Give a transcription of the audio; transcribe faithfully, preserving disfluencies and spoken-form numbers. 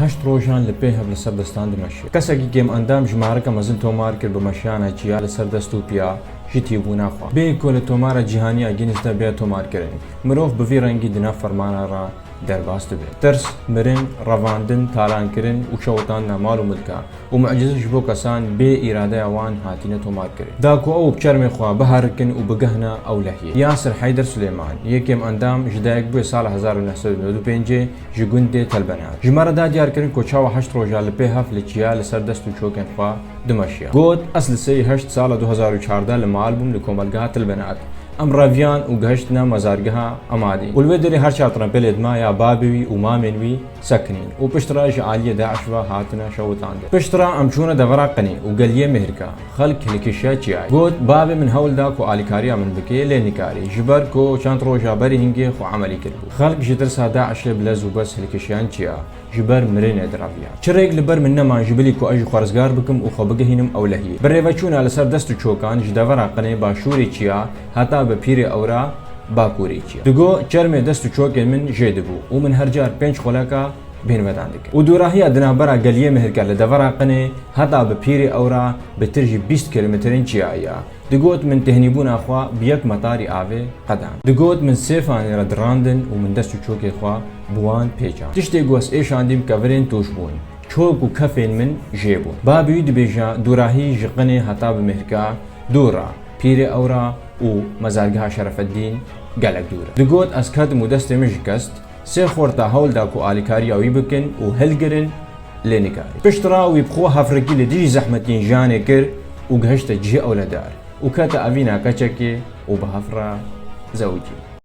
Heşt rojan li pê hev li ser destan dimeşe. Kesekî kêmendam jimareke mezin tomar kir bi meşiyana çiya li ser dest û piya ji tîbûna xwe. Bê ku li tomara cîhanî ya Guinness de bê tomarkirin, mirov bi vî rengî di nav fermana re derbas dibe. Tirs, mirin, revandin, talankirin û şewitandina mal û milka û mucize ji bo kesan bê îradeya wan hatine tomarkirin. Da ku ew bi çermê xwe biherikin û bigehne ewlehiyê. Yasir Heyder Suleyman, yê kêmendam, ji dayikbûyê sala hezar û neh sed û nod û pêncê ji gundê Telbenat. Ji me re da diyar kirin ku çawa heşt roja li pê hev li çiya li ser dest û çokên xwe dimeşiya. Got, ez li sêyî heşt sala du hezar û çardeh li mal bûm li komelgeha Telbenat. Em reviyan û gehiştine mezargeha Emadî. Û li wê derê her çar trempêlê dima ya babê wî û mamên wî sekinîn û piştre ji aliyê DAIŞ ve hatine şewitandin. Piştre em çûne devera Qinê û geliyê Mihirka. Xelk hilkişiya çiyayê. Got, babê min hewl da ku alîkariya min bike, lê nikarî. Ji ber ku çend roja berî hingê xwe emelî kiribû. Xelk ji tirsa DAIŞê bi lez û bez hilkişiyan çiya. Ji ber mirinê direviya. Çi rêk li ber min neman ji bilî ku ez ji xwe rizgar bikim û xwe bigihînim ewlehiyê. Bi rêveçûna li ser dest û çokan ji devera Qinê başûrê çiya heta bi Pîrê Ewra bakurê çiya. Digo, çermê dest û çokên min jê dibû û min her car pênc xuleka bêhnvedan dikir. Û dûrahiya di navbera geliyê Mihirke li devera Qinê heta bi Pîrê Ewra bi tir ji bîst kilometrên çiyayî ya. Digot, min têhnîbûna xwe bi yek metarî avê qedand. Digot, min sêfanê re dirandin û min dest û çokê xwe bi wan pêçand. Tiştê ku ez êşandîm kevirên tûş bûn. Çok û kefên min jê bûn. Babî wî dibêje, dûrahî ji Qinê heta bi Mihirka dûr e. Pîrê Ewra û mezargeha Şerefeddîn gelek dûr e. Digot, ez ketim û destê min şikest. Sê xorta hewl da ku alîkariya wî bikin û hilgirin, lê nikarî. Piştre wî bi xwe hefrekî li dijî zehmetiyên jiyanê kir û gihişte cihê ewledar û kete evîna keçekê û bi hev re zewicî.